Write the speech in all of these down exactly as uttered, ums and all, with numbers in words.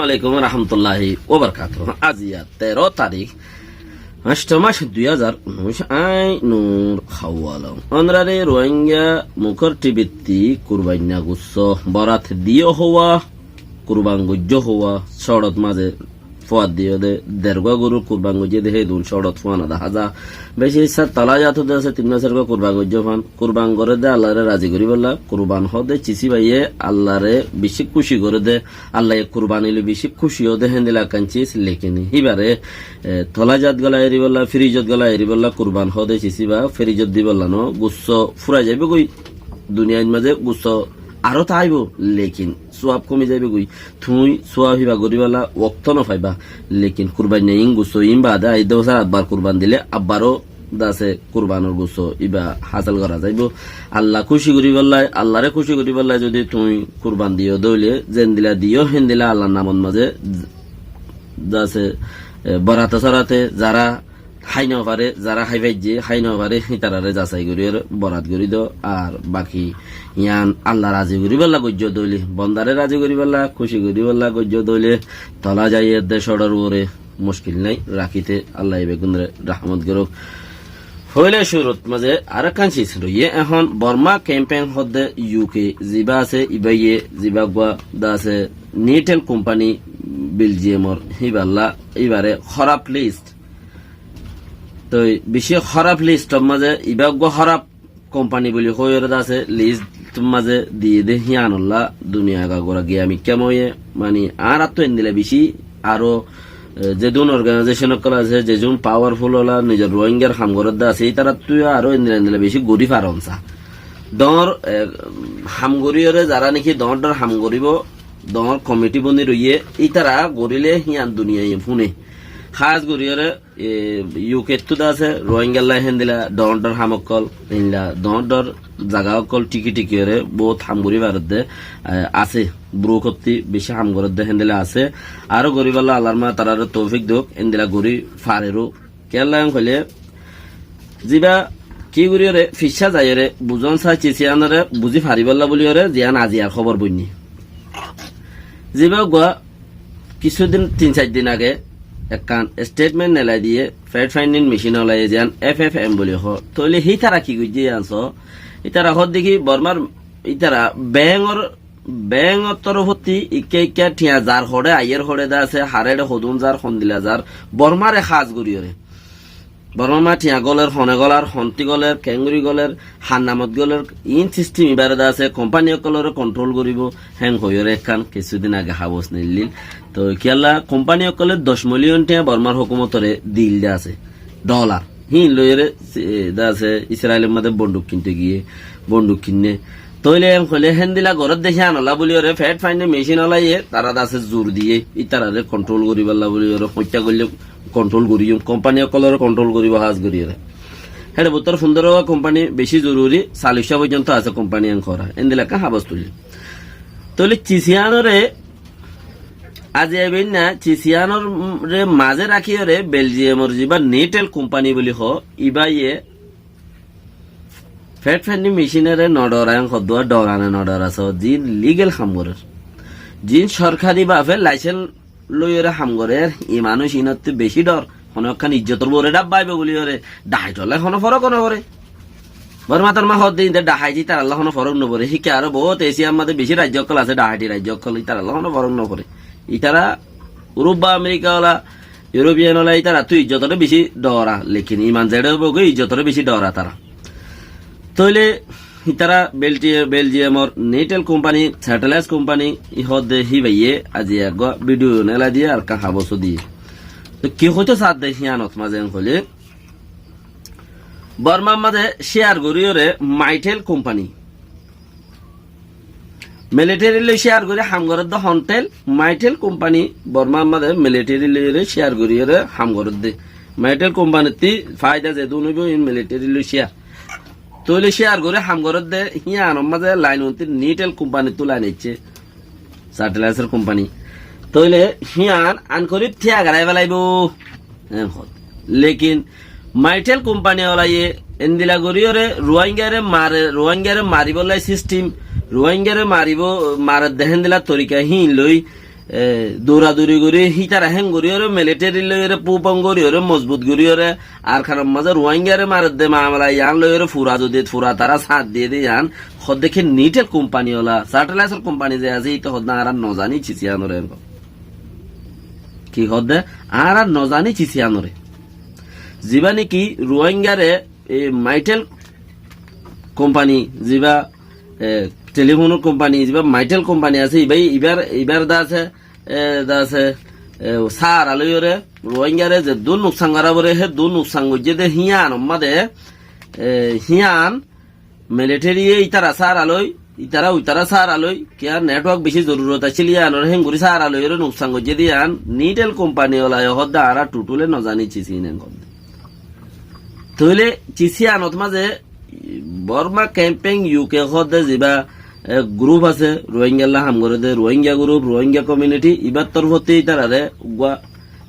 Alaikum warahmatulláhi wabarakátuhu. Aziya teró tarík, añctho mac, dui házar unnúic. Añí Nur Hawalong. Ónorare Ruáingga Mukór tibittí kurbainna gussó, borat diyó hoówa, kurban goijjó hoówa, sóçot mazé fuat diyó dé, dergúa gorur kurban goijjé dé, hédun sóçot fuana dahá za. Bicí issá tola zat dé asé, tin mac ergúa kurban goijjó fán. Kurban goré dé Allaré razi goríbolla, kurban hoó dé cisíbaye Allaré bicí kúci goré dé, Allaye kurban óile bicí kúci ó dé héndilla ekkán cis, lekin híbaré, e, tola zat gólai eribólla, firijot gólai eribólla, kurban hoó dé cisíba, firijot dibólla no, gussó fúrai zaibói, duniyait mazé gussó aró táibo, lekin suab komi zaibói. Tuñí suab híba goríbolla októ no faiba, lekin kurbainna iín gussó iín baade aiyér dé bosór abbar kurban dilé abbaró dase kurbanor gussó íba hásil gorá zaibói. Alla kúci goríbolla, Allaré kúci goríbolla zodi tuñí kurban diyó dé óile, zendilla diyó héndilla Allar namot mazé dase, e, boraté sóraté zará hái no faré, zará hái faijjé, hái no faré, hítararé zasai gorí ar borat gorí do. Ar baki yián Alla razi goríbolla goijjó dé óile, bondaré razi goríbolla, kúci goríbolla goijjó dé óile, tola zaiyér dé sóçor uore, muckil nái rakíte, Allaye beggúnore rahmot gorók. Foila cúrut mazé arekkán cis roiyé, ehón Borma kempen hoó dé U K zibá asé, ibáye zibá eggúa dase Nitel kumpani Beljiamor híballa, íbaré hóraf list. Toi bicí hóraf listor mazé ibá eggúa hóraf kumpani buli hoiyóre dase listor mazé diyé dé híanolla duniya gagura giya mikká moiyé, mani añárattú endilla bicí aró, e, zedún organaizecon ókkol asé, zedún pawarful ola nizor Ruáingar ham gorédde asé, ítarattú aró endilla endilla bicí gorí faron sa. Doóñr, e, ham goríyóre zará néki doóñr doóñr ham goríbo, doóñr komiti boni roiyé, ítara goríle hían duniyaye fúne. Hás goríyóre e, U K ttú dase Ruáingalla héndilla doóñr doóñr ham ókkol, héndilla doóñr doóñr zaga ókkol thíki thíkiyóre boóut ham gorí faredde, e, asé. Burúkottí bicí ham gorédde héndilla asé. Aró goríbolla Allar ma taráre toufik douk, héndilla gorí fareró. Kiyólla hoilé, zibá ki goríyóre, ficcá zaiyóre, buzón sa cis yíanoré buzí faribólla bóliyoré, ziyán aziyar hóbor boinní. Zibá eggúa kissúdin, tin sair din age ekkán estetment nelai diyé, fet faindin mecin olaye ziyán F F M buli hoó. Tóile hítara ki goijjé yían soó? Ítara hoódde ki Bormar, ítara bengor, bengor torofottí ikká ikká thiañ zar hoçé, aiyér hoçé de asé, haréçe hodún zar, hondilla zar, Bormare hás goríyoré. Bormar ma thiañ góler, hone gólar, hontí góler, keéngorí góler, hannamot góler, iín sistim ibáre de asé, kompani ókkolóre kontrol goríbou, héng hoiyóre ekkán kissúdin age habos neillíl. Toi kiyólla kompani ókkolé doc miliyon thiañ Bormar hókumotoré diíl de asé, dholar. Híin loiyóre, e, de asé, Israilor mazé bonduk kinte giyé, bonduk kinné. Tóile en hoilé héndilla gorédde híanolla bóliyoré fet faindé mecin olaye tará de asé zur diyé, ítararé kontrol goríbolla bóliyoré hoiccá goillé kontrol goríyum, kompani ókkolóre kontrol goríbou hás goríyoré. Héçe bútore fundórowa kompani bicí zoruri, salliccá foijjonto asé kompani en hora. Héndilla ekkán habos tuillé. Tóile cis yíanoré aziya ibá inna cis yíanoré mazé rakíyoré Beljiyamor zibá Nitel kompani bóli hoó, ibáye fet faindí mecinoré no dhorá, en hoddúa dhorane no dhorá soó, ziín ligel ham gorér, ziín sorkari bafe laicen loiyóre ham gorér, i manúic iínottú bicí dhor, honó ekkán ijjotor uore dhábba aibó bóliyoré dhahaithólla honó forók no foré. Borma torma hoódde iínte dhahaith ítarallá honó forók no foré, híkka aró boóut Esiyar mazé bicí raijjo ókkol asé, dhahaiti raijjo ókkol, ítarallá honó forók no foré. Ítara Urubba, Amerika ola, Iuropiyan ola, ítarattú ijjotoré bicí dhorá, lekin iman zeçé óibou goi ijjotoré bicí dhorá tará. Tóile ítara Belti-, Beljiyamor Nitel kompani, setelais kompani, í hoódde híbaye aziya eggúa vidiyo nelai diyé ar ekkán habosó diyé. Toi ki hoitó saádde híanot mazé en hoilé, Bormar mazé ciyar goríyoré Maitel kompani, militeri loi ciyar gorí ham gorédde Hontel, Maitel kompani Bormar mazé militeri loiyóre ciyar goríyoré ham gorédde. Maitel kompanittí faida zedún óibou, iín militeri loi ciyar. Tóile ciyar gorí ham gorédde, híanor mazé lain untí Nitel kompanittú lain aiccé, satelaisor kompani. Tóile hían ankorib tiya garai felaibóu. En hoó. Lekin Maitel kompani olaye endilla goríyoré Ruáingare mare, Ruáingare maribólla sistim, Ruáingare maribóu, maredde héndilla torika híin loi, e, dura duri gori, hítara héng gori ore, militeri loi ore, pubong gori ore, mozbut gori ore, Arkanor maze Ruáinggare maredde mamela yián loi ore, fura zodi, fura tara sáñt diye de yián, hoódde ki Nitel kompani ola, satelaisor kompani ze asé, íte hoódde añára nozani cisiyanore. Ki hoódde? Añára nozani cisiyanore. Ziba niki Ruáinggare, e, Maitel kompani, ziba, e, telefonor kompani, ziba Maitel kompani asé, iba, ibar, ibar da asé, e, da asé, e, sára loi ore, Ruáinggare zeddúr nuksan gora fore, heddúr nuksan goijjé de híyan omma de, e, híyan militeri ye ítara sára loi, ítara uitara sára loi, kiyá network beci zorurot accíl yiánor héng gori sára loi ore nuksan goijjé de yián, Nitel kompani ola ye hoódde añára tutule nozani cisi nen hoódde. Tóile cisi anot maze Borma Campaign U K hoódde ziba, e, group asé, Ruáinggalla ham gore de, Ruáingga group, Ruáingga community, ibar torfotti ítarare uggúa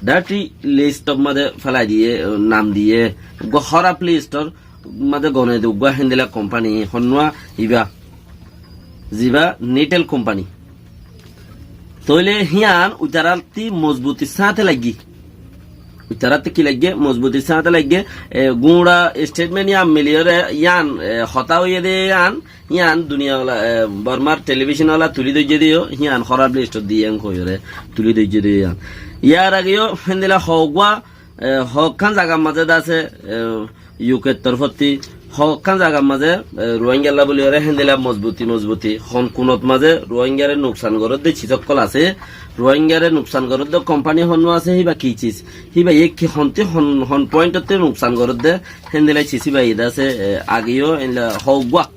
dirty list or maze felai diye, e, nam diye, uggúa hóraf list or maze gonai de uggúa héndila kompani honnúa iba, ziba Nitel kompani. Tóile híyan uitarattí mozbutir sáñte laiggé. Uitarattí ki laiggé? Mozbutir sáñte laiggé. E, guñça statement yián miliyore yián, e, hotá hoiyé de yián, yián duniya ola, e, Bormar television ola tuli doijjé de yó, híyan hóraf list ot diye en hoiyore tuli doijjé de yián. Yar age yó héndila hoggúa e, hokkán zagar maze de asé, e, U K r torfotti, hokkán zagar maze, e, Ruáinggalla buli ore héndila mozbuti, mozbuti, hon kunot maze Ruáinggare nuksan goródde cis ókkol asé, Ruáinggare nuksan goródde kompani honnúa asé, híba ki cis, híba ye ki honti hon, hon point otte nuksan goródde, héndila cis híba ye de asé, e, age yó héndila hoggúa.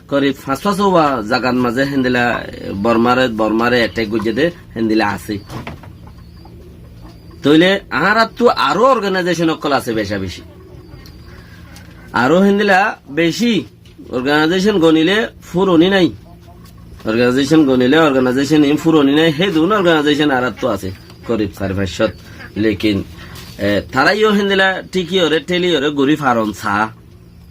Korib fañs fañs uwa zagat maze héndila, e, Bormare, Bormare attack goijjé de héndila asé. Tóile añárattu aró organization ókkol asé beca beci. Aró héndila beci organization gonile furoni nai. Organization gonile organization in furoni nai. Hédun organization añárattu asé korib sare fañs cót. Lekin, e, tara yó héndila thíki ore, theli ore gori faron sa.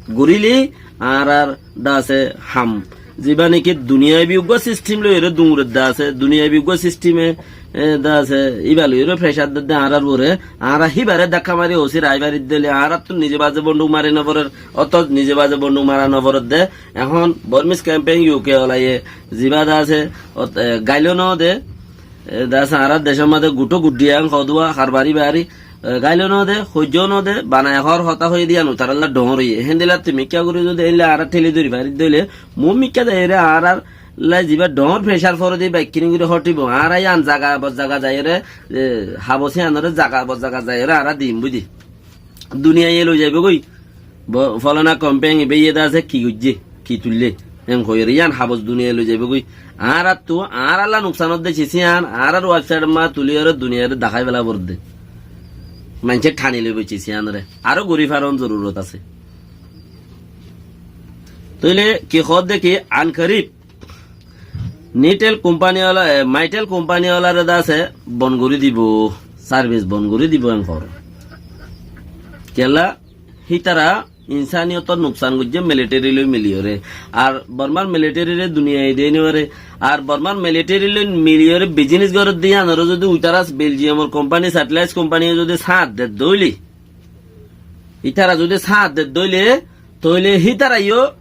Goríle añárar de asé ham. Ziba niki duniyaibi uggúa sistim loi ore duñret de asé, duniyaibi uggúa sistime, e, de asé, íba loi ore pressure dedde añárar uore, añára híbare dakka mari osir ai faridde óile, añárattú nize baze bonduk mari noforer, otó nize baze bonduk mara noforedde. Ehón Bormis Kempeng U K olaye, ziba de asé, ot-, e, gailo no de, e, de asé, añárar decór maze guthó guddí an hodúa, harbari bari, e, gailo no de, hoijjó no de, banai hor hotá hoiyé de yián utaralla dhoóñr óiye. Héndilla tui mikká gorí zodi éilla añára theli dóri faridde óile, mu mikká de ére añárar lai ziba dhoóñr pressure fore de baikkíni gorí hothíbo. Añára yián zaga bor zaga zaiyóre, e, habos yiánore zaga bor zaga zaiyóre añára dim budi. Duniyaiye loi zaibói goi. Bo-, folana kompeng ibe iye de asé, ki goijjé, ki tuillé, en hoiyóre yián habos duniyaiye loi zaibói goi. Añárattu, añáralla nuksan ódde cis yián, añárar website ma tuliyóre duniyaire dahái fela foredde. Maincé thani loibo cis yiánore. Aró gorí faron zorurot asé. Tóile ki hoódde ki, ankorib Nitel kompani ola, e, Maitel kompani olare de asé bon gorí dibo, service bon gorí dibo en hoór. Kiyólla, hítara insaniyotor nuksan goijjé militeri loi miliyóre. Ar Bormar militerire duniyai de no fare. Ar Bormar militeri loi miliyóre business gorédde yiánore zodi uitara Belgiumor kompani, satellite kompani zodi sáñt dedde óile, ítara zodi sáñt dedde óile, tóile hítara yó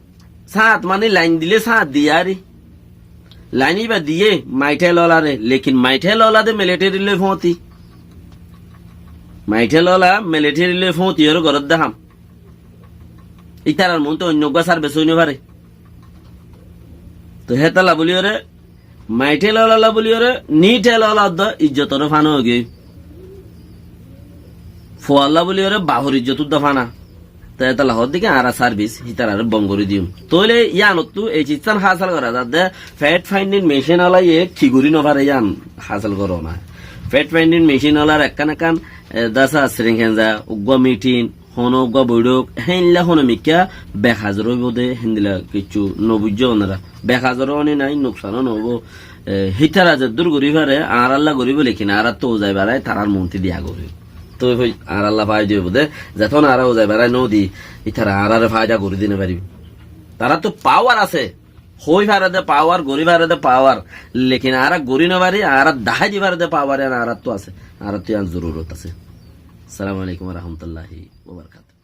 sáñt mani lain dile sáñt diye ari. Lain íba diye Maitel olare, lekin Maitel ola de militeri loi fóñti. Maitel ola militeri loi fóñti ore gorédde ham. Ítarar muúntu oinno uggúa service ói no fare. Toi hétolla buliyóre Maitel olalla buliyóre, Nitel ola de ijjotoré fana óigiyoi. Fualla buliyóre bafor ijjot udda fana. Te étolla hoódde ki añára service hítarare bon gorí diyum. Tóile yíanottú ei cizzán hásel gora zadde, fact finding mission olaye ki gorí no fare yían hásel goró na. Fact finding mission olar ekkán ekkán, e, dasa siring henza, uggúa meeting, hono uggúa boiçók, héinla hono mikká behazor óibo de, héndila kiccú no buijjó onora. Behazor ó ni nai, nuksan ó no óibo. E, hítara zeddúr gorí fare, añáralla goríbo, lekin añárattú uzai barai, tarár muúntu diya gorí. Toi hoi, añáralla faida óibo de, zeton añára uzai barai no di, hítara añárare faida gorí di no faribo. Taráttu power asé. Hoi fare de pawar, gori fare de pawar, lekin añára gori no fari, añára dahái di fare de pawar, iyan añárattú asé, añárattú iyan zorurot asé. Assalamu alaikum wa rahmatullahi wa barakatuhu.